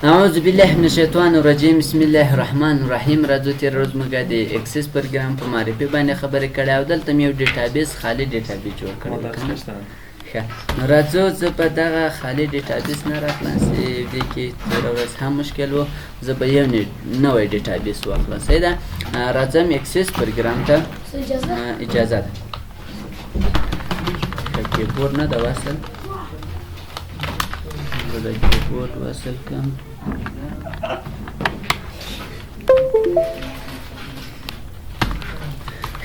اعوذ بالله من الشیطان الرجیم، بسم الله الرحمن الرحیم. راځو، تېره ورځ موږ د Access پروګرام په معرفي باندې خبرې کړې او دلته مې یو database، خالي database جوړ کړی دی که نه؟ ښه، نو راځو، زه به دغه خالي database نه راخلم چې دې کې تېره ورځ هم مشکل و، زه به یو نوی database واخلم. صحیح ده، راځم Access پروګرام ته. اجازه ده؟ کیبورډ نه ده وصل، زه د کیبورډ وصل کړم.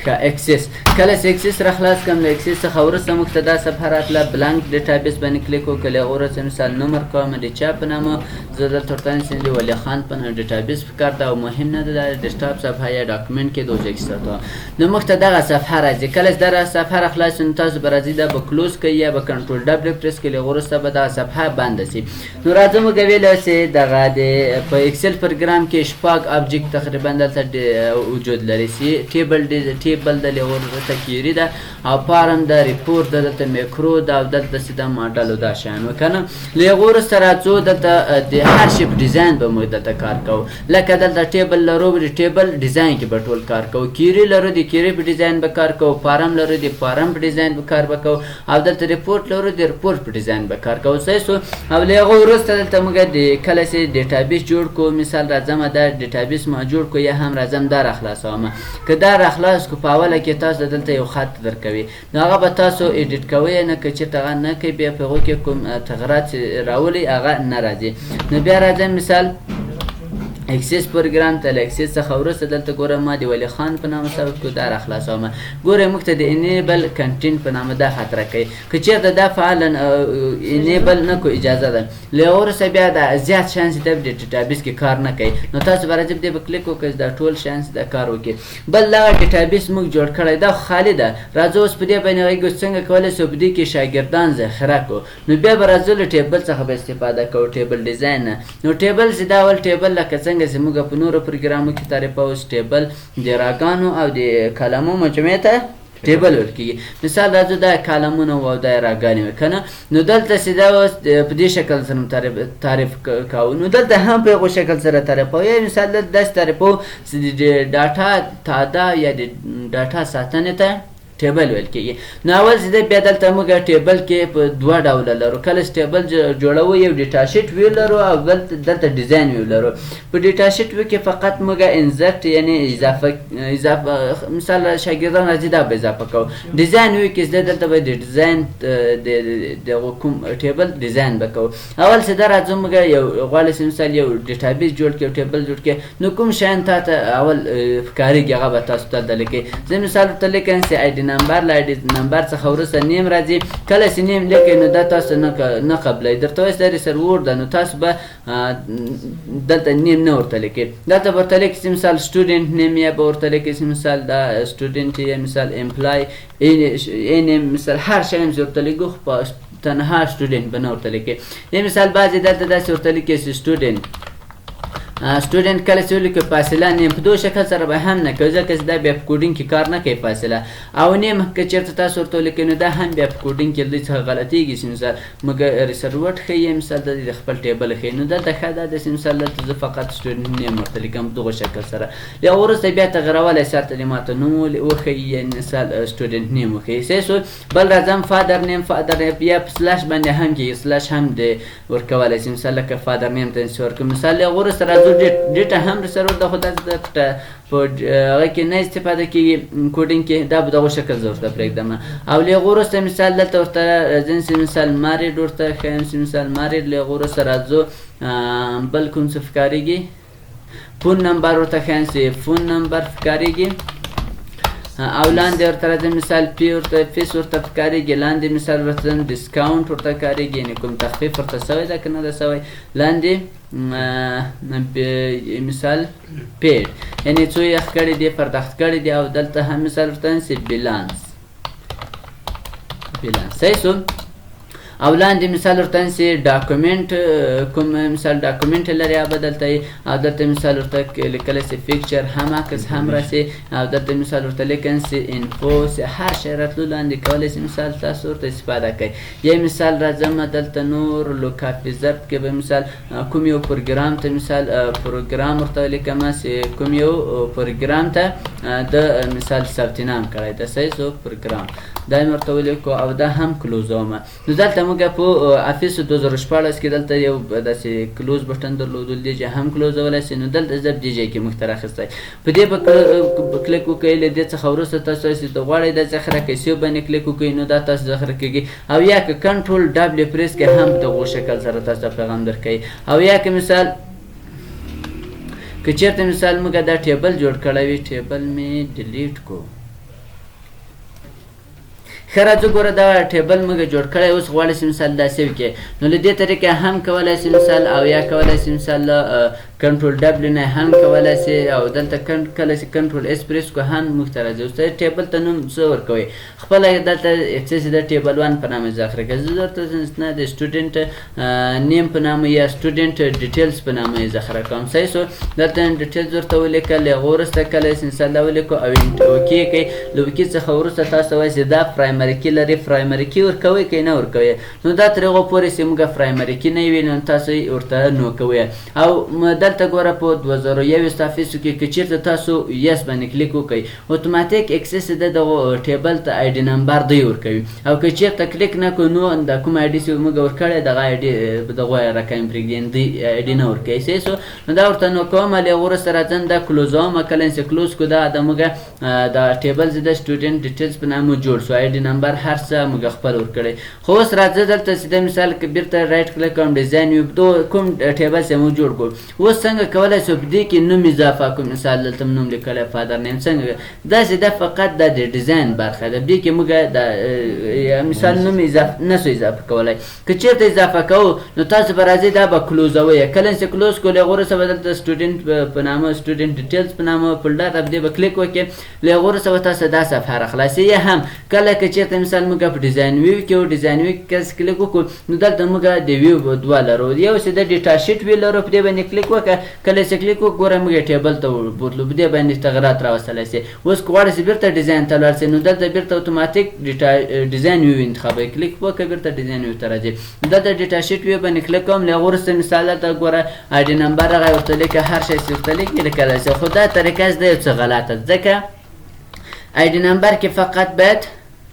ښه، Access، کله چې Access را خلاص کړم، له Access څخه وروسته موږ ته دا صفحه راتله. Blank database باندې کلیک وکړم. له وروسته مثال نوم ورکوم، د چا په نامه؟ زه دلته ورته نیسم د ولي خان په نامه database پکار ده او مهم نه ده دا desktop صفحه یا document کې دوه ځای کې ساتو. نو موږ ته دغه صفحه راځي. کله چې دغه صفحه را خلاص، نو تاسو به راځي دا به close کړئ یا به Control W press کړئ، وروسته به دغه صفحه بنده شي. نو راځه، موږ ویلی چې دغه د په Excel پروګرام کې شپږ object تقریبا دلته وجود لري چې table، table د ورته query ده او form ده، report ده، دلته میکرو ده او دلته چې دا ماډل او دا شیان وکنه. له هغو وروسته راځو، دلته د هر شي په design به موږ دلته کار کوو. لکه دلته table لرو، د table design کې به ټول کار کوو. Query لرو، د query په design به کار کوو. Form لرو، د form په design به کار وکړو او دلته report لرو، د report په design به کار کوو. صحیح سو. او له هغو وروسته دلته موږ د کله چې database جوړ کو، مثال راځم دا database ما جوړ کو یا هم راځم دا راخلاصوم. که دا راخلاص کو، په اوله کې تاسو دلته یو خط درکوي، نو هغه به تاسو edit کوئ نه. که چېرته هغه نه کوي، بیا په هغو کې کوم تغیرات چې راولي هغه نه راځي. نو بیا راځم مثال Access پروګرام ته. له Access څخه وروسته دلته ګوره، ما د ولي خان په نامه ثبت کو، دا راخلاصوم. ګوره، موږ ته د enable content په نامه دا خط راکوي. که چېرته دا فعال enable نه کو، اجازه ده. له وروسته بیا دا زیات شیان چې د database کې کار نه کوي، نو تاسو به راځئ دې به کلیک وکړئ، دا ټول شیان چې دا کار وکړي. بل دغه database موږ جوړ کړی دا خالي ده. راځو اوس په دې باندې غږو څنګه کولی شو په دې کې شاګردان ذخیره کړو. نو بیا به راځو له table څخه به استفاده کوو، table design نه. نو table چې دا اول table لکه څنګه چې موږ په نورو پروګرامو کې تعریفوو، table د row ګانو او د column و مجموعې ته table ورکیږي. مثال راځو دا column ونه او دا row ګانې وي کنه. نو دلته چې دا اوس په دې شکل سره تعریف کوو، نو دلته هم په هغو شکل سره تعریفوو. یا مثال دلته داسې تعریفوو چې د data تعداد یا د data ساتنې ته table ویل کېږي. نو اول چې بیا دلته موږ table کې په دوه ډوله لرو. کله چې table جوړوو، یو data sheet view لرو او بل دلته design view لرو. په data sheet view کې فقط موږ insert یعنی اضافه، مثال شاګردان راځي دا به اضافه کوو. Design view کې دلته به د design د کوم table design به کوو. اول چې دا راځو، موږ یو غواړو چې مثال یو database جوړ کړو، table جوړ کړو، نو کوم شیان تا ته اول پکارېږي هغه به تاسو ته لیکئ. زه مثال ورته لیکم چې ID number. له ID number څخه وروسته name راځي. کله چې name لیکئ، نو دا تاسو نه قبلوي، درته وایي دا reserved ده. نو تاسو به دلته name نه ورته لیکئ، دلته به ورته لیکئ چې مثال student name، یا به ورته لیکئ چې مثال دا student یا مثال employee name، مثال هر شی هم چې ورته لیکو، خو په تنها student به نه ورته لیکئ. یا مثال بعضې دلته داسې ورته لیکئ چې student. کله چې ولیکو فاصله name، په دوه شکل سره به هم نه کوي، ځکه چې دا بیا په coding کې کار نه کوي. فاصله او name که چېرته تاسو ورته ولیکئ، نو دا هم بیا په coding کې له څخه غلطیږي چې مثال موږ reserved ښیي، مثال د خپل table ښیي. نو دلته ښه دا ده چې مثال دلته زه فقط student name ورته لیکم دغه شکل سره. بیا وروسته بیا تغیرولی شي، هلته دې ماته نوم وښیي، مثال student name وښیي. صحیح سو. بل راځم father name. Father name بیا په slash باندې هم کېږي، slash هم دی ورکولی شي، مثال لکه father name ته چې ورکړم. مثال وروسته راځو date هم reserved ده، خو دا په هغه کې نه استفاده کېږي coding کې، دا به دغه شکل زه ورته پرېږدم. او له هغه وروسته مثال دلته ورته ځم چې مثال married ورته ښیم، چې مثال married. له هغه وروسته راځو بل کوم څه پکارېږي؟ Phone number ورته ښیم چې phone number پکارېږي. او لاندې ورته راځم مثال fee ورته، fees ورته پکارېږي. لاندې مثال ورته discount ورته کارېږي، یعنې کوم تخفیف ورته سوی ده که نه ده سوی. لاندې مثال paid، یعنی څو یې کړی دی، پرداخت کړی دی. او دلته هم مثال ورته چې balance. صحیح سو. او لاندې مثال ورته سي document، کوم مثال document لري به دلته، او دلته مثال ورته لیکل سي picture هم، عکس هم راسي، او دلته مثال ورته لیکن سي info سي، هر شی راتلو لاندې کولی سي مثال تاسو ورته استفاده کوئ. یا مثال راځم دلته نور lookup wizard کې به مثال کوم یو پروګرام ته مثال پروګرام ورته لیکم چې کوم یو پروګرام ته د مثال ثبت نام کړی د صحیح سو پروګرام دا مې ورته ولیکو او دا هم کلوزوم. نو دلته موږ په Office 2016 کې دلته یو داسې close button درلودل دی چې هم کلوزولی سي. نو دلته زه دې ځای کې موږ ته راخیستی په دې به کلیک وکړئ. له دې څخه وروسته تاسو چې غواړئ دا ذخیره کړئ save باندې کلیک وکړئ، نو دا تاسو ذخیره کېږي. او یا که control W press کې هم دغو شکل سره تاسو ته پیغام درکوي. او یا که مثال که چېرته مثال موږ دا table جوړ کړی وي، table مې delete کو. ښه راځو ګوره دا table موږ جوړ کړی، اوس غواړي چې مثال دا save کړي، نو له دې طریقې هم کولی سي مثال، او یا کولی سي مثال له control W نه هم کولی سي، او دلته کله چې control S press کو هم موږ ته راځي. اوس table ته نوم څه ورکوي خپله دلته Access د table 1 په نامه ذخیره کوي. زه درته نه د student name په نامه یا student details په نامه یې ذخیره کوم. صحیح سو، دلته details ورته ولیکل، له هغه وروسته کله چې مثال دا ولیکو او okay کوي، له okay څخه وروسته تاسو وایي چې دا primary key لري، primary key ورکوي که نه ورکوي. نو دا تر هغو پورې چې موږ primary key نه وي نو تاسو یې ورته no کوئ. او دلته ګوره په 2021 Office کې که چېرته تاسو yes باندې کلیک وکړئ، اتوماتیک Access د دغو table ته ID number دی ورکوي، او که چېرته کلیک نه کړو نو دا کوم ID چې موږ ورکړی دغه ID دغه رقم پرېږدي، دی ID نه ورکوي. صحیح سو، نو دا ورته no کوم. له هغه وروسته راځم دا کلوزوم، کله چې close کړو دا د موږ دا table د student details په نامه جوړ سو، ID number هر څه موږ خپل ورکړی. خو اوس راځه دلته چې د مثال که بیرته right click کوم design view دو کوم table چې موږ جوړ کړو، اوس څنګه کولی شو په دې کې نوم اضافه کړو. مثال دلته نوم لیکلی father name، څنګه داسې دا فقط د design برخه ده، دې کې موږ د مثال نوم اضافه نه سو اضافه کولی. که چېرته اضافه کوو نو تاسو به راځئ دا به کلوزوئ، کله چې close کړو له هغه وروسته به دلته student په نامه student details په نامه folder ته دې به کلیک وکړئ، له هغه وروسته به تاسو دا صفحه راخلاصي. یا هم کله که چېرته مثال موږ په design view کې و design view کې کلیک وکړو نو دلته موږ د view دوه لرو، یو چې د data sheet view لرو، په دې باندې کلیک وکړه، کله چې کلیک وکړو ګوره موږ table ته بوتلو، په دې باندې تغیرات راوستلی سي. اوس که غواړئ چې بیرته design ته لاړ سئ نو دلته بیرته اتوماتیک data design view انتخابوي، کلیک وکړه بیرته design view ته راځي. دلته data sheet view باندې کلیک کوم، له هغه وروسته مثال دلته ګوره ID number راغی ورته لیکه، هر شی چې ورته لیکي لیکلی سي. خو دا طریقه زده یو څه غلطه ده، ځکه ID number کې فقط باید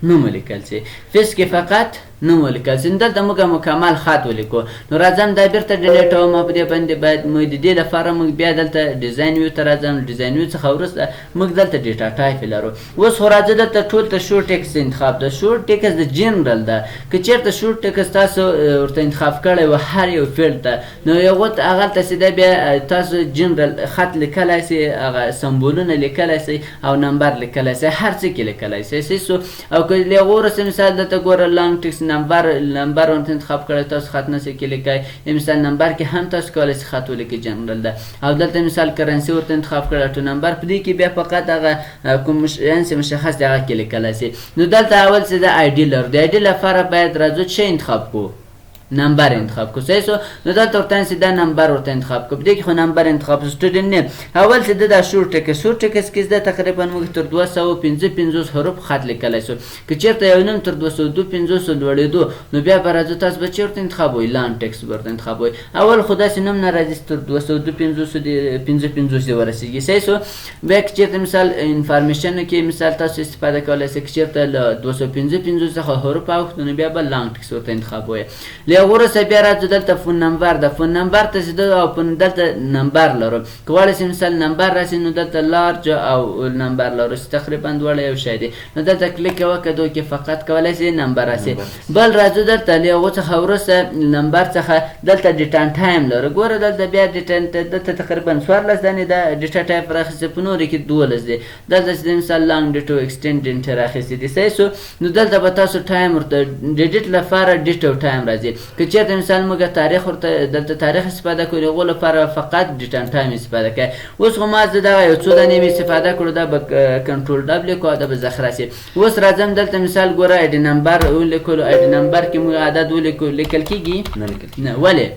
نوم ولیکل سي، fees کې فقط نوم ولیکل سي. دلته موږ مکمل خط ولیکو، نو راځم دا بیرته delete وم. په دې باندې باید موږ د دې لپاره موږ بیا دلته design view ته راځم، design view څخه وروسته موږ دلته data type لرو. اوس خو راځه دلته ټول ته short text انتخاب ده، short text د جنرال ده، که چېرته short text تاسو ورته انتخاب کړی و هر یو field ته، نو یو هغه ته سیده بیا تاسو جنرال خط لیکلی سئ، هغه سمبولونه لیکلی سئ او number لیکلی سئ، هر څه کې لیکلی سئ. سو او که له هغه وروسته مثال دلته ګوره long text number ورته انتخاب کړی، تاسو خط نه سئ کې لیکئ، مثال number کې هم تاسو کولی سئ خط ولیکئ جنرال ده. او دلته مثال currency ورته انتخاب کړی auto number، په دې کې بیا فقط هغه کوم یعنې مشخص دی هغه کې لیکلی سئ. نو دلته اول څه د ID لرو، د ID لپاره باید راځو چې انتخاب کړو، number انتخاب کو. صحیح سو، نو دلته ورته سي دا number ورته انتخاب کو، په دې کې خو number انتخاب student name. اول چې دا short text، short text کې دا تقریبا موږ تر 255 حروف خط لیکلی سو، که چېرته یو نوم تر 252 لوړېدو نو بیا به راځو تاسو به چېرته انتخابوئ، long text ورته انتخابوئ. اول خو داسې نوم نه راځي چې تر 252 دې 55 دې ورسېږي. صحیح سو، بیا که چېرته مثال information کې مثال تاسو استفاده کولی سئ، که چېرته له 255 څخه حروف اوښتو نو بیا به long text ورته انتخابوئ. له هغه وروسته بیا راځو دلته phone number ده، phone number ته چې ده او phone دلته number لرو، که غواړئ چې مثال number راسي نو دلته large او number لرو چې تقریبا دواړه یو شی دي، نو دلته کلیک وکړه دوی کې فقط کولی سي number راسي. بل راځو دلته له هغو څخه وروسته number څخه دلته date and time لرو، ګوره دلته بیا date and دلته تقریبا 14 دانې دا data type راخیستې، په نورو کې 12 دي. دلته چې مثال long date او extend date راخیستې دي. صحیح سو، نو دلته به تاسو time ورته د date لپاره date او time راځي. که چېرته مثال موږ تاریخ ورته دلته تاریخ استفاده کړو، هغو لپاره فقط date and time استفاده کوي. اوس خو ما زه دغه یو څو دانې مې استفاده کړو، دا به control W کو، دا به ذخیره شي. اوس راځم دلته مثال ګوره ID number ولیکلو، ID number کې موږ عدد ولیکو، لیکل کېږي؟ نه لیکل کېږي. نه، ولې؟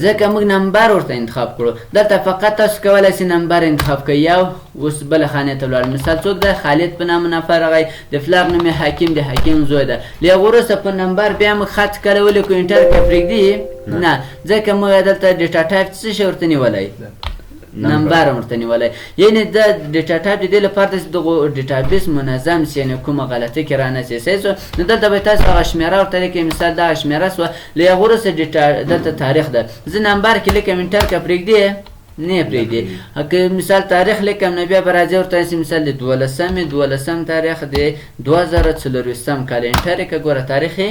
ځکه موږ نمبر ورته انتخاب کړو. دلته فقط تاسو کولی شئ نمبر انتخاب کړئ. یو اوس بله خانې ته ولاړ، مثال څوک دی؟ خالد په نامه نفر راغی، د پلار نوم یې حکیم دی، حکیم زوی دی. له هغه وروسته په نمبر بیا موږ خط کله ولیکو، enter که پرېږدي؟ نه، ځکه موږ دلته data type څه شی ورته نیولی؟ نمبر ورته نیولی. یعنې دا data type د دې لپاره دی چې دغو database منظم شي، یعنې کومه غلطي کې رانه شي. صحیح شو؟ نو دلته به تاسو هغه شمېره ورته لیکئ، مثال دغه شمېره سوه. له هغه وروسته data دلته تاریخ ده، زه نمبر کې لیکم، enter که پرېږدي؟ نه پرېږدي. که مثال تاریخ لیکم، نو بیا به راځي ورته چې مثال د دولسم تاریخ د 2024 کال، enter یې که ګوره تاریخ یې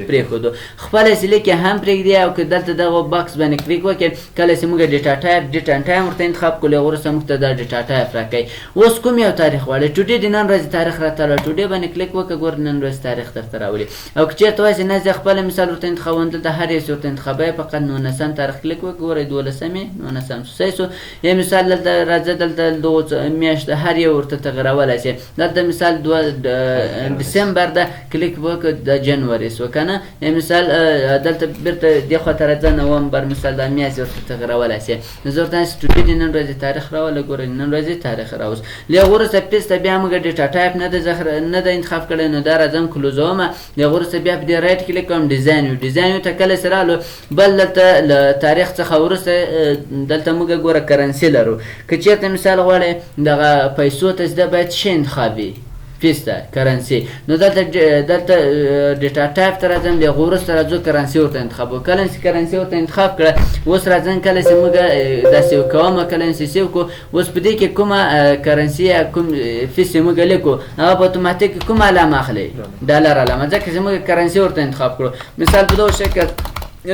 پرېښودو. خپله چې لیکې هم پرېږدي، او که دلته دغه box باندې کلیک وکړې، کله چې موږ data type date and time ورته انتخاب کړو، هغه وروسته موږ ته دا data type راکوي. اوس کوم یو تاریخ غواړې؟ today د نن ورځې تاریخ راته راوړه، today باندې کلیک وکړه، ګوره نن ورځې تاریخ درته راولي. او که چېرته وایې چې نه زه خپله مثال ورته انتخابوم، دلته هر یو څه ورته انتخابوي، فقط نولسم تاریخ کلیک وکړه، ګوره دولسم یې نولسم شو. صحیح شو؟ یا مثال دلته راځه، دلته دغو میاشت هر یو ورته تغیرولای شي. دلته مثال دوه دسمبر ده، کلیک وکړه، د جنوري شو که نه. یا مثال دلته بیرته دې خوا ته راځه، نومبر مثال دا میاشت ورته تغیرولای شي. نو زه ورته وایم چې today د نن ورځې تاریخ راوله، ګوره نن ورځې تاریخ راوست. له هغه وروسته فیس ته بیا موږ data type نه ده ذخیره، نه ده انتخاب کړی، نو دا راځم close وم. له هغه وروسته بیا په دې right کلیک کوم، design view. design view ته کله چې رالو، بل دلته له تاریخ څخه وروسته، دلته موږ ګوره currency لرو. که چېرته مثال غواړې دغه پیسو ته چې ده باید څه انتخاب وي؟ فیس ته currency. نو دلته data type ته راځم، له هغه وروسته راځو currency ورته انتخاب وکړو. کله چې currency ورته انتخاب کړه، اوس راځم کله چې موږ داسې کوم کله چې save کړو، اوس په دې کې کومه currency یا کوم فیس چې موږ لیکو، هغه په اتوماتیک کومه علامه اخلي؟ ډالر علامه، ځکه چې موږ currency ورته انتخاب کړو. مثال په دغه شکل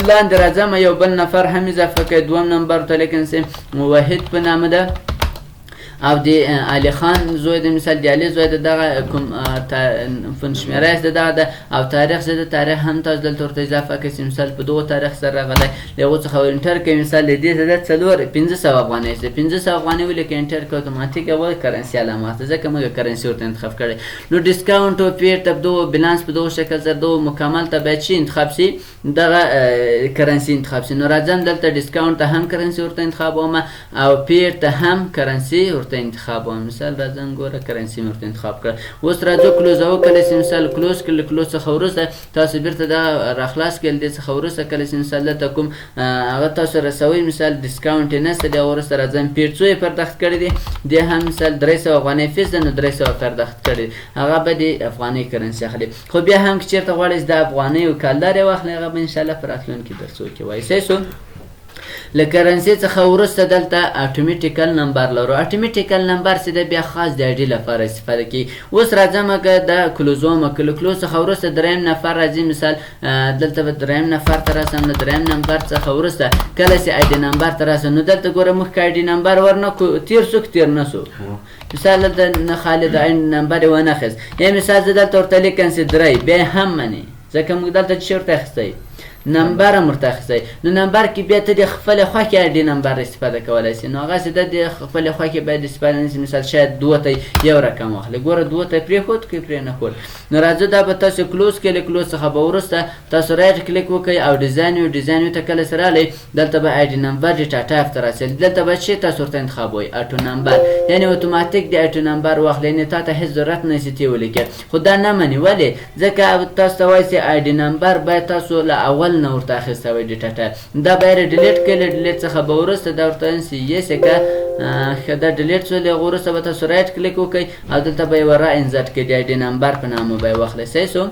لاندې راځم، یو بل نفر هم اضافه کړئ، دویم نمبر ته لیکم چې وحید په نامه ده، او د علي خان زوی دی، مثال د علي زوی دی، دغه کوم فون شمېره یې دغه ده، او تاریخ چې ده تاریخ هم تاسو دلته ورته اضافه کړئ چې مثال په دغو تاریخ سره راغلی. له هغو څخه enter کوي، مثال له دې څخه څلور پنځه سوه افغانۍ دی، پنځه سوه افغانۍ ولیکئ، enter کوي، اتوماتیک هغه currency علامه اخلي، ځکه موږ currency ورته انتخاب کړی. نو discount او paid ته دغو بیلانس په دغو شکل سره دغو مکمل ته باید چې انتخاب شي، دغه currency انتخاب شي. نو راځم دلته discount ته هم currency ورته انتخابوم، او paid ته هم currency ورته انتخابوم. مثال راځم ګوره currency مې ورته انتخاب کړه. اوس راځو close او کله چې مثال close کړل، close څخه وروسته تاسو بیرته دا راخلاص کړل، دې څخه وروسته کله چې مثال دلته کوم، هغه تاسو رسوي، مثال discount یې نشته دی، وروسته راځم paid څو یې پرداخت کړی دی، دې هم مثال درې سوه افغانۍ فیس ده، نو درې سوه پرداخت کړی دی، هغه به د افغانۍ currency اخلي. خو بیا هم که چېرته غواړئ چې د افغانۍ او کالدارې واخلئ، هغه به انشاءالله په راتلونکي درسو کې وایي. صحیح شو؟ له currency څخه وروسته دلته automatically number لرو. automatically number چې ده بیا خاص د ID لپاره استفاده کیږي. اوس راځم که دا close وم، که له close څخه وروسته دریم نفر راځي، مثال، دلته به دریم نفر ته راسم، له دریم نمبر څخه وروسته کله چې ID number ته راسم، نو دلته ګوره مخکې ID number ورنه کړو، تېر سو که تېر نه سو؟ مثال دلته نه خالد ID number یې ونه خیست. یا مثال زه دلته ورته لیکم چې درې، بیا هم مني، ځکه موږ دلته څه ورته اخیستی؟ نمبر هم ورته اخیستی. نو نمبر کې بیا ته د خپلې خوښې ID number استفاده کولی شې، نو هغه چې ده د خپلې خوښې باید استفاده نه شي. مثال شاید دوه ته یو رقم واخلې، ګوره دوه ته پرېښود که پرې نه ښود. نو راځه دا به تاسو close کړئ، له close څخه به وروسته تاسو right click وکړئ او design view، design view ته کله سره راغلئ، دلته به ID number data type ته راسئ، دلته به چې تاسو ورته انتخابوئ auto number، یعنې اتوماتیک د auto number واخلئ، یعنې تا ته هېڅ ضرورت نه شي ته یې ولیکې. خو دا نه مني، ولې؟ ځکه تاسو ته وایي چې ID number باید تاسو له اول نه ورته اخیستی وای data type. دا باید delete کړئ، له delete څخه به وروسته دا ورته ونیسي، یې که، ښه دا delete شو، له هغه وروسته به تاسو right click وکړئ او دلته به یې ور insert کړئ، د ID number په نامه به یې واخلئ. صحیح شو؟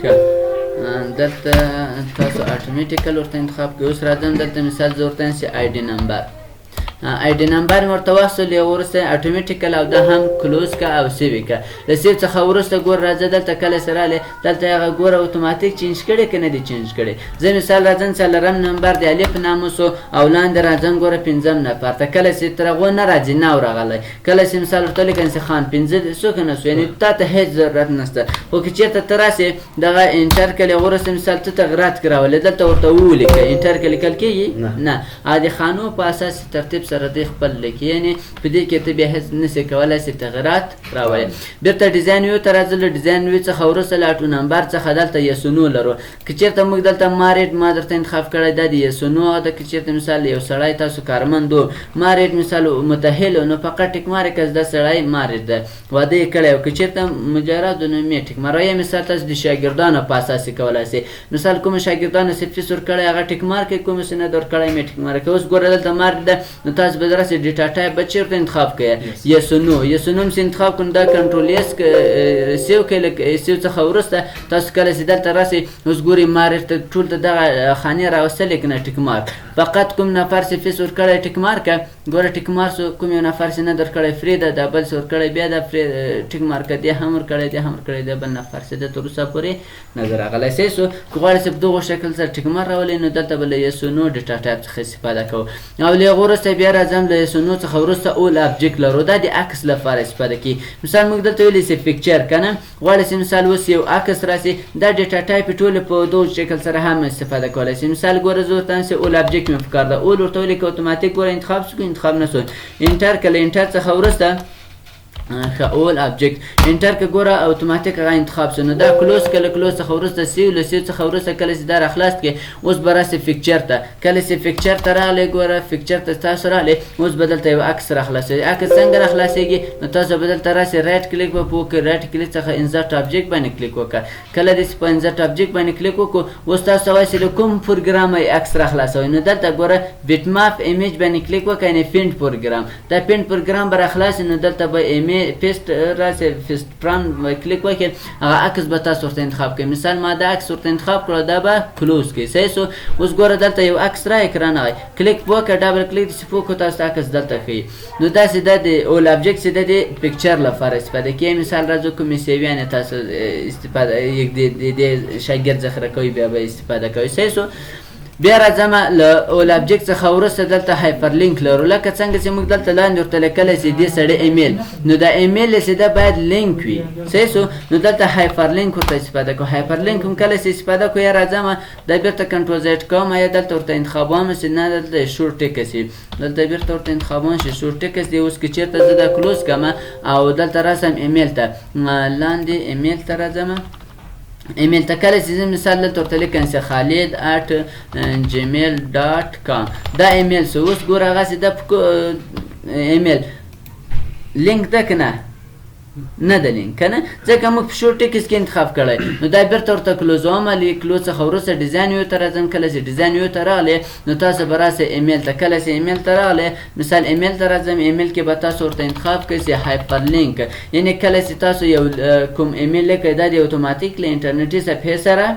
ښه، دلته تاسو automatically ورته انتخاب کړئ. اوس راځم دلته مثال زه ورته ونیسي ID number. ID number مې ورته واخیستل، یو وروسته automatically او دا هم close که او save که. له save څخه وروسته ګور راځه دلته کله سره راغلې، دلته هغه ګوره اتوماتیک change کړی که نه دی change کړی. زه مثال راځم څلورم نمبر د علي په نامه سو او لاندې راځم ګوره پنځم نفر ته، کله چې تر هغو نه راځي نو راغلی، کله چې مثال ورته لیکم چې خان پنځه څو که نه سو، یعنې تا ته هېڅ ضرورت نشته. خو که چېرته ته راسې دغه enter کلې وروسته مثال ته تغیرات که راولې دلته ورته ولیکه، enter که لیکل کېږي نه، د خانو په اساس ترتیب سره دی خپل لیکي، یعنې په دې کې ته بیا هېڅ نشې کولی چې تغیرات راولې. بیرته design view ته راځو، له design view څخه وروسته له auto number څخه دلته yes no لرو. که چېرته موږ دلته married ما درته انتخاب کړی دا د yes no ده، که چېرته مثال یو سړی تاسو کارمند و married مثال متأهل نو فقط tick mark که دا سړی married ده واده یې کړی، او که چېرته مجرد نو مې tick mark. یا مثال تاسو د شاګردانو په اساس یې کولای شئ، مثال کوم شاګردانو چې فیس ورکړی هغه tick mark کوي، کوم چې نه دی ورکړی مې tick mark. اوس ګوره دلته married ده نو تاسو به درسې data type به چېرته انتخاب کړئ؟ yes no، yes no چې انتخاب کړو دا control S save کړئ، له save څخه وروسته تاسو کله چې دلته راسئ اوس ګورئ married ته ټول ته دغه خانې راوستلې که نه tick mark، فقط کوم نفر چې فیس ورکړی tick mark ګوره tick mark سو، کوم یو نفر چې نه درکړی free ده دا بل څه ورکړی بیا دا free tick mark دی هم ورکړی دی هم ورکړی دی بل نفر چې ده تر اوسه پورې نه دی راغلی. صحیح سو، که غواړئ چې په دغو شکل سره tick mark راولئ نو دلته به له yes no data type څخه استفاده کوو. او له هغه وروسته بیا راځم له yes no څخه وروسته all object لرو، دا د عکس لپاره استفاده کیږي. مثال موږ دلته ویلي چې picture که نه غواړئ چې مثال اوس یو عکس راسي دا data type ټول په دغو شکل سره هم استفاده کولی شي. مثال ګوره زه ورته وایم چې all object مې پکار ده، all ورته ولیکه اتوماتیک ګوره انتخاب سو که انتخاب نه سو، enter کله enter څخه وروسته ښه all object enter که ګوره اتوماتیک هغه انتخاب سو، نو دا close کله close څخه وروسته save، له save څخه وروسته کله چې دا راخلاص کړې اوس به راسي picture ته، کله چې picture ته راغلې ګوره picture ته تاسو راغلې اوس به دلته یو عکس راخلاصوي. عکس څنګه راخلاصېږي؟ نو تاسو به دلته راسي right click به په وکړئ، right click څخه insert object باندې کلیک وکړه. کله دې چې په insert object باندې کلیک وکړو اوس تاسو وایئ چې له کوم پروګرام یې عکس راخلاصوئ، نو دلته ګوره bitmap image باندې کلیک وکړه، یعنې paint program، دا paint program به راخلاص، نو دلته به ایمیج paste راسي paste from کلیک وکړئ، هغه عکس به تاسو ورته انتخاب کړئ. مثال ما دا عکس ورته انتخاب کړو دا به close کړئ. صحیح سو، اوس ګوره دلته یو عکس را اکران راغی، کلیک وکړه double click چې پوکو تاسو ته عکس دلته ښیي. نو داسې دا د all object چې د دې picture لپاره استفاده کیږي. مثال راځو کومې CV یانې تاسو استفاده د دې شاګرد ذخیره کوئ بیا به استفاده کوئ. صحیح سو، بیا راځم له all object څخه وروسته دلته hyperlink لرو، لکه څنګه چې موږ دلته لاندې ورته لیکلی چې دې سړي ایمیل، نو دا ایمیل چې دا باید لینک وي. صحیح سو، نو دلته hyperlink ورته استفاده کوو. hyperlink هم کله چې استفاده کوو یا راځم دا بیرته control Z کوم یا دلته ورته انتخابوم چې نه دلته show text وي، دلته بیرته ورته انتخابوم چې show text دی. اوس که چېرته زه دا close کړم او دلته راسم ایمیل ته، لاندې ایمیل ته راځم، ایمیل ته کله چې زه مثال دلته ورته لیکم چې خالد at Gmail dot com دا ایمیل سو، اوس ګوره هغسې دا email link ده که نه؟ نه ده لینک که نه، ځکه موږ په show text کې انتخاب کړی. نو دا بیرته ورته close وم، له close څخه وروسته design view ته راځم. کله چې design view ته راغلې نو تاسو به راسئ ایمیل ته، کله چې ایمیل ته راغلې مثال ایمیل ته راځم، ایمیل کې به تاسو ورته انتخاب کړئ چې hyperlink، یعنې کله چې تاسو یو کوم ایمیل لیکئ دا د اتوماتیک له انټرنیټي صفحې سره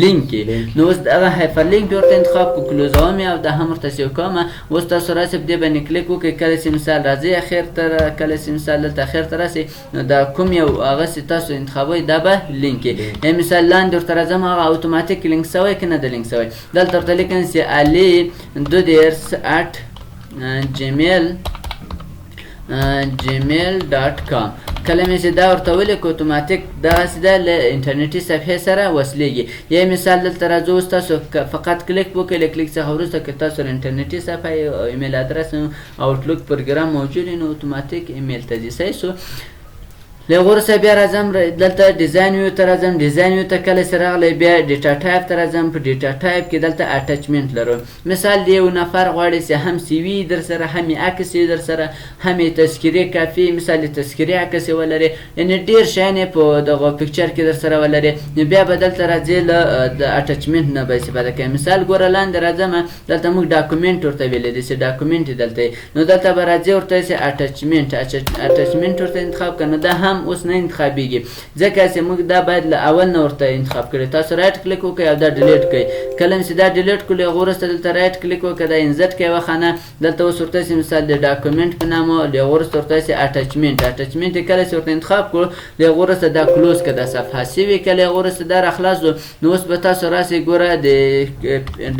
لینک کې، نو اوس دغه hyperlink ورته انتخاب کو، close وم او دا هم ورته save کوم. اوس تاسو راسئ په دې باندې کلیک وکړئ، کله چې مثال راځي اخر ته، کله چې مثال دلته اخر ته راسي نو دا کوم یو هغه چې تاسو انتخابوئ دا به لینک کې. یا مثال لاندې ورته راځم هغه اتوماتیک لینک سوی که نه ده لینک سوی، دلته ورته لیکم چې علي 32 at Gmail dot com. کله مې چې دا ورته ولیکو اتوماتیک دغسې ده له انټرنیټي صفحې سره وصلېږي. یا مثال دلته راځو اوس تاسو فقط کلیک وکړئ، له کلیک څخه وروسته که تاسو له انټرنیټي صفحه email address Outlook program موجود وي نو اتوماتیک ایمیل ته ځي. صحیح سو، له هغه وروسته بیا راځم دلته design view ته راځم. design view ته کله چې راغلی بیا data type ته راځم. په data type کې دلته attachment لرو. مثال دی یو نفر غواړي چې هم CV در سره، هم یې عکس در سره، هم یې تذکرې کافي، مثال یې تذکرې عکس یې ولري، یعنې ډېر شیان یې په دغه picture کې در سره ولري. نو بیا به دلته راځي له د attachment نه به استفاده کوي. مثال ګوره لاندې راځم، دلته موږ document ورته ویلی دی چې document یې دلته، نو دلته به راځي ورته چې attachment ورته انتخاب کړه. نو دا هم هم اوس نه انتخابیږي، ځکه چې موږ دا باید له اول نه ورته انتخاب کړي. تاسو right click وکړئ او دا delete کړئ. کله چې دا delete کړئ هغه وروسته دلته right click وکړئ، دا insert کړئ یوه خانه. دلته اوس ورته چې مثال د document په نامه له هغه وروسته ورته چې attachment، attachment کله چې ورته انتخاب کړو له هغه وروسته دا close کړه، دا صفحه save کړه. له هغه وروسته دا راخلاص نو اوس به تاسو راسئ ګوره د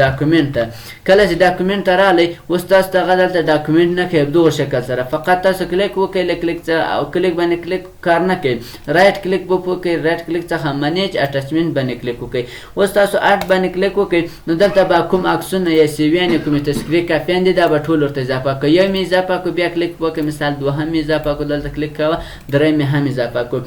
document ته. کله چې document ته راغلی اوس تاسو ته هغه دلته document نه کوي په دغه شکل سره، فقط تاسو کلیک وکړئ، له کلیک څخه او کلیک باندې کلیک کار نه کوي، right click به وکړئ، right click څخه manage attachment باندې کلیک وکړئ. اوس تاسو add باندې کلیک وکړئ نو دلته به کوم عکسونه یا CV یانې کومې تذکرې کافیان دي دا به ټول ورته اضافه کړئ. یو مې اضافه کړو، بیا کلیک وکړئ، مثال دوهم مې اضافه کړو، دلته کلیک کوه، دریم مې هم اضافه کړو.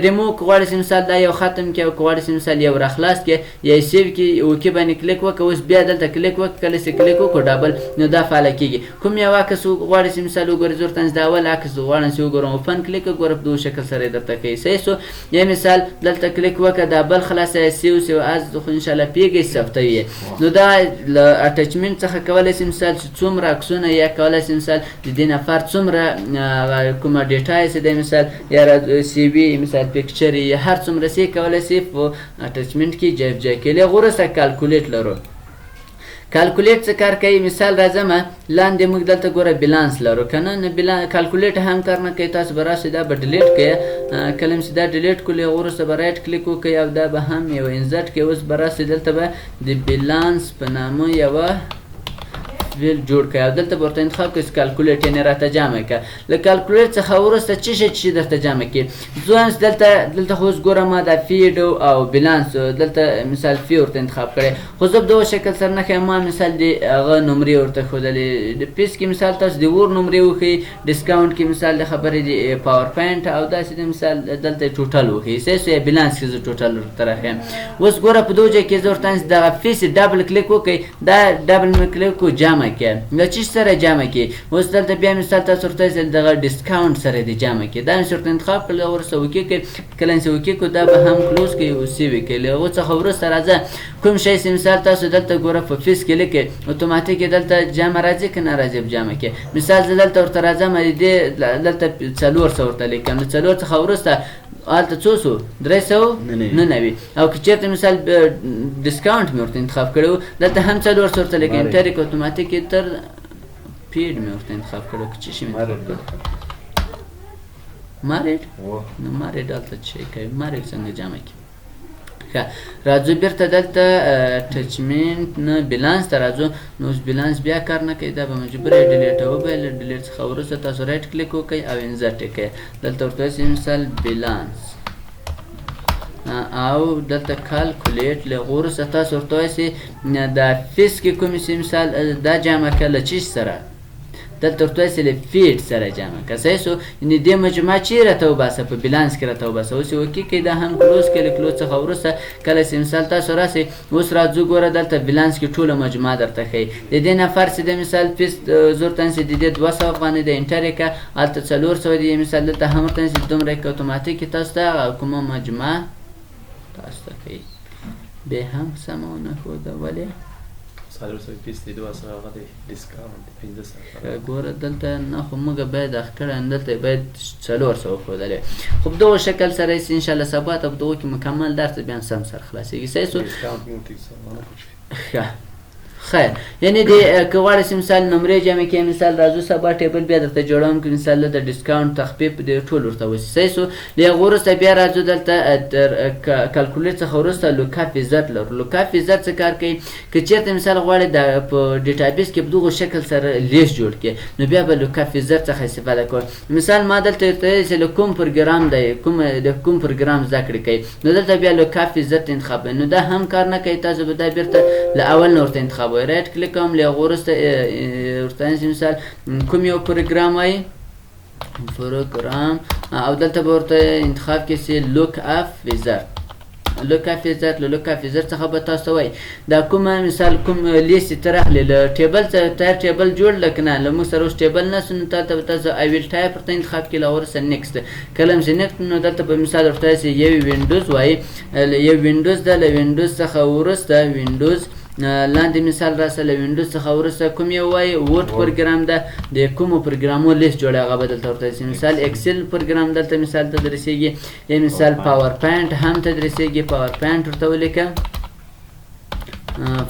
ریمو که غواړئ چې مثال دا یو ختم کړي او که غواړئ چې مثال یو راخلاص کړي یا یې save کړي، okay باندې کلیک وکړه. اوس بیا دلته کلیک وکړه، کله چې کلیک وکړو double نو دا فعاله کېږي. کوم یو عکس غواړئ چې مثال وګورئ، زه ورته دا اول عکس غواړم چې وګورم، open click وګوره په دغه شکل سره یې درته کوي. صحیح سو؟ یا مثال دلته کلیک وکړه، دا بل خلاصه save save as خو انشاءالله پیږي ثبتوي یې. نو دا له attachment څخه کولی شي مثال چې څومره عکسونه یا کولی شي مثال د دې نفر څومره کومه data یې چې دی مثال یا CV مثال picture یې هر څومره سي کولی شي په attachment کې جای په جای کړي. له هغه وروسته calculate لرو. calculate څه کار کوي؟ مثال راځم لاندې موږ دلته ګوره بیلانس لرو که نه، نو calculate هم کار نه کوي. تاسو به راشئ دا به delete کړئ، کله چې دا delete کړئ هغه وروسته به right click وکړئ او دا به هم یو insert کړئ. اوس به راشئ دلته به د بیلانس په نامه یوه field جوړ کړئ او دلته به ورته انتخاب کړئ چې calculate یعنې راته جمع کړه. له calculate څخه وروسته څه شی چې درته جمع کړي؟ زه وایم چې دلته خو اوس ګوره ما دا paid او بیلانس دلته مثال fee ورته انتخاب کړی، خو زه په دغه شکل سره نه ښیم. ما مثال د هغه نمرې ورته ښودلې، د fees کې مثال تاسو د ور نمرې وښیي، discount کې مثال د خبرې د PowerPoint او داسې د مثال دلته total وښیي. صحیح سو؟ یا بیلانس کې زه total ورته راښیم. اوس ګوره په دغه ځای کې زه ورته دغه fees double click وکړئ، دا double مې کلیک وکړو جمع کړه، له چی سره جمع کړي؟ اوس دلته بیا مثال تاسو ورته دغه discount سره دی جمع کړي، دا مې ورته انتخاب کړل، وروسته okay کړئ. کله چې okay کړو دا به هم close کړي او save کړي. له هغو څخه وروسته راځه کوم شی چې مثال تاسو دلته ګوره په fees کې لیکئ اتوماتیک دلته جمع راځي که نه راځي په جمع کې. مثال زه دلته ورته راځم دې دلته 400 ورته لیکم، له 4 څخه وروسته هلته څو سو؟ 399. او که چېرته مثال discount مې ورته انتخاب کړی و دلته هم 400 ورته لیکم، enter یې که اتوماتیک یې تر paid مې ورته انتخاب کړی که څه شي مې انتخاب کړی. married؟ نو married هلته څه شی کوي؟ married څنګه جمع کړي؟ ښه راځو بیرته دلته attachment نه بیلانس ته راځو. نو اوس بیلانس بیا کار نه کوي، دا به مجبور یې delete وبه. له delete څخه وروسته تاسو right click وکړئ او insert یې کړئ. دلته ورته وایي مثال بیلانس او دلته calculate. له هغه وروسته تاسو ورته وایي دا fees کې کوم چې مثال دا جمع کړه له چیش سره، دلته ورته وایي له paid سره جمع کړه. صحیح سو؟ یعنې دې مجموعه چیرې راته وباسه؟ په بیلانس کې راته وباسه. اوس یې okay کړئ، دا هم close کړئ. له close څخه وروسته کله چې مثال تاسو راسئ اوس راځو ګوره دلته بیلانس کې ټوله مجموعه درته ښیي. د دې نفر چې د مثال fees زه ورته نیسي د دې 200 افغانۍ دی، enter یې کړه، هلته 400 دی، مثال دلته هم ورته نیسي دومره یې که اتوماتیک تاسو ته هغه کومه مجموعه تاسو ته ښیي. بیا هم سمه ونه ښوده، ولې؟ 400 fees دی، 200 هغه دی discount دی 500. ګوره دلته نه خو موږ باید اخ کړی، دلته باید 400 ښودلې. خو په دغه شکل سره یې انشاءالله سبا ته په دغو کې مکمل درس بیا هم سم سر خلاصېږي. صحیح سو؟ discount مې ورته ونه پوښتل. ښه خیر، یعنې د که غواړې چې مثال نمرې جمع کړې، مثال راځو سبا table بیا درته جوړوم که مثال دلته discount تخفیف دې ټول ورته وشي. صحیح سو؟ له هغه وروسته بیا راځو دلته تر calculate څخه وروسته lookup wizard لرو. lookup wizard څه کار کوي؟ که چېرته مثال غواړې د په database کې په دغو شکل سره لیست جوړ کړې نو بیا به lookup wizard څخه استفاده کوو. مثال ما دلته ورته ویل چې له کوم پروګرام دی، د کوم پروګرام زده کړې کوي، نو دلته بیا lookup wizard انتخاب کوي. نو دا هم کار نه کوي، تاسو به دا بیرته له اول نه ورته انتخاب وایي. right click کوم، له هغه وروسته ورته مثال کوم یو پروګرام وایي پروګرام، او دلته به ورته انتخاب کړئ چې lookup wizard. lookup wizard، له lookup wizard څخه به تاسو وایي دا کومه مثال کوم لیست ته راغلی له table څخه تیار table جوړ له که نه، له موږ سره اوس table نشته، نو دلته به تاسو I will type ورته انتخاب کړئ. له وروسته next، کله چې next نو دلته به مثال ورته چې یو وینډوز وایي، یو وینډوز ده، له وینډوز څخه وروسته وینډوز لاندې مثال راسه له وینډوز څخه وروسته کوم یو وایي Word پروګرام ده، د کومو پروګرامو لیست جوړ هغه به دلته ورته رسي. مثال Excel پروګرام دلته مثال تدریسېږي، یا مثال PowerPoint هم تدریسېږي. PowerPoint ورته ولیکه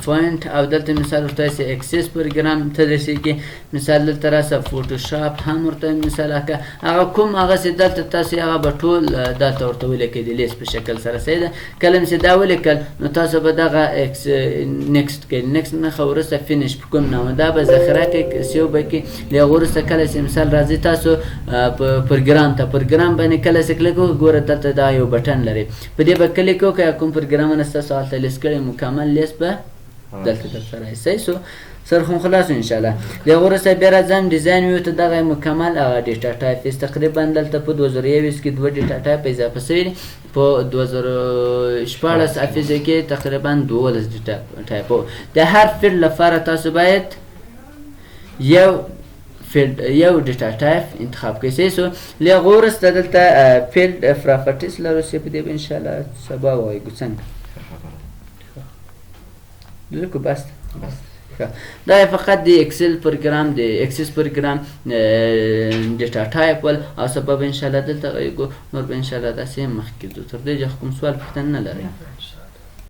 point، او دلته مثال ورته سي Access پروګرام تدریسېږي. مثال دلته راسه فوټوشاپ هم ورته مثال هکه هغه کوم هغه سي دلته تاسو هغه به ټول دلته ورته ولیکئ د لیست په شکل سره. صحیح ده. کله چې دا ولیکل نو تاسو به دغه next کړئ، next نه وروسته finish په کوم نامه دا به ذخیره کړئ، save به کړئ. له هغه وروسته کله چې مثال راځي تاسو پروګرام ته، پروګرام باندې کله چې کلیک وکړئ ګوره دلته دا یو بټن لري، په دې به کلیک وکړئ، کوم پروګرامونه ستاسو هلته لیست کړی مکمل لیست به دلته درته راځي. صحیح سو سر خو خلاص ان شاء الله. له هغه وروسته بیا راځم design view ته، دغه مکمل هغه data type تقریبا دلته په 2021 کې دوه data type اضافه شوي دي، په 2016 Office کې تقریبا 12 data type. د هر field لپاره تاسو باید یو field یو data type انتخاب کړئ. صحیح سو. له هغه وروسته دلته field properties لرو چې په دې به ان شاء الله سبا ووایو څنګه لیکو بس بس. دا فقط د Excel پروګرام د Access پروګرام data type ول، او سبا به ان شاء الله دلته غږیږو، نور به ان شاء الله داسې مخکې ځو. تر دې چې کوم سوال پوښتنه نه لرئ.